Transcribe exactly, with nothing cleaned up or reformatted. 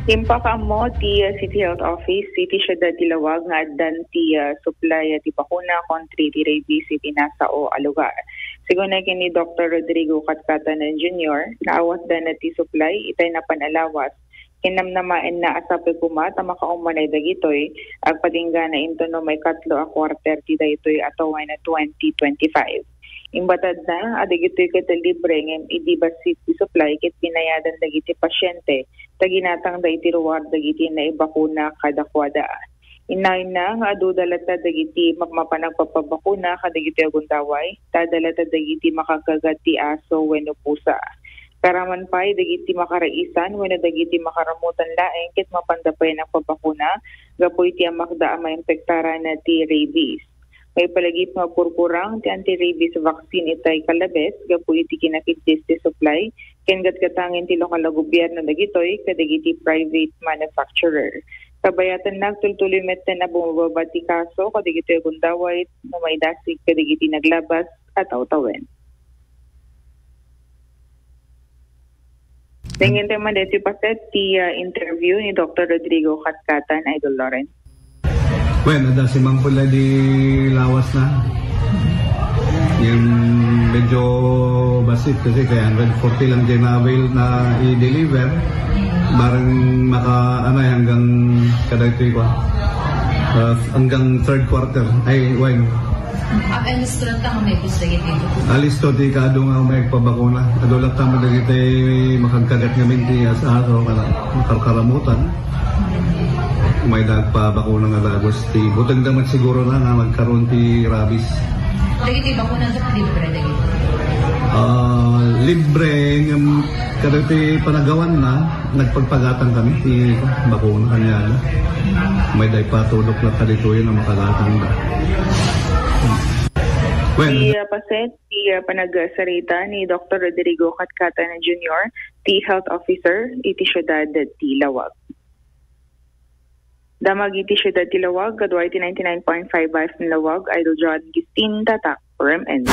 Impakaammo ti, uh, City Health Office iti siudad ti Laoag nga addan ti, uh, supply ti bakuna kontra ti rabies iti nasao a lugar. Sigun ken ni Doktor Rodrigo Katcatan Junior, naawatda na ti supply itay napan a lawas. Kinamnamaenna a sapay koma ta makaummanay dagitoy agpatinggana inton no maikatlo a quarter ti daytoy a tawen twenty twenty-five. Imbatadna a dagitoy ket libre ngem idi bassit ti supply ket binayadan dagiti pasiente ta ginatangda iti ruar dagiti naibakuna kadakuada. Innaenna nga adu da latta dagiti mapmapan agpapabakuna kadagiti agundaway, ta adda latta dagiti makaggagat ti aso wenno pusa. Karaman pay dagiti makaraisan wenno dagiti makaramutan laeng ket mapanda pay agpabakuna gapu iti amakda a maimpektaran ti rabies. Maipalagip nga agkurkurang ti anti-rabies vaccine itay kalabes gapu iti kinakiddis ti supply ken gatgatangen ti lokal a gobierno dagitoy kadagiti private manufacturer. Kabayatanna, agtultuloy metten a bumababa ti kaso kadagitoy agundaway no maidasig kadagiti naglabas a tawtawen. Denggen tayo man dito paset ti, ah, interview ni Doktor Rodrigo Katcatan, Idol Loren. Wen, adda simangpet la di lawas na. Yung medyo basit kasi kaya one hundred forty lang di na-avail na i-deliver. Barang maka, ano, eh, hanggang kadagtoy ko. Ah, hanggang third quarter. Ay, wen. Ap-, alisto latta nga may gusto iti. Alisto ti kaadu nga may pabakuna. Adu latta man dagiti makagkagat ngamin ti as-aso, kana, makarkaramutan. May nagpabakuna nga dagus. Ti buteng da man siguro na nga magkaroon ti rabies. Dagiti bakuna da libre dagiti. Ah, libre ngem kada ti panagawan na, nagpagpagatang kami ti bakuna kaniana. May daypa tudok na kaditoy na makagatang da. Well, Ti, ah, paset, ti, ah, panagsarita ni Doktor Rodrigo Katcatan Junior, ti Health Officer iti siudad ti Laoag. Damag iti siudad ti Laoag, kadua iti ninety-nine point five F M Laoag, Idol John Gistin, Tatak, R M N.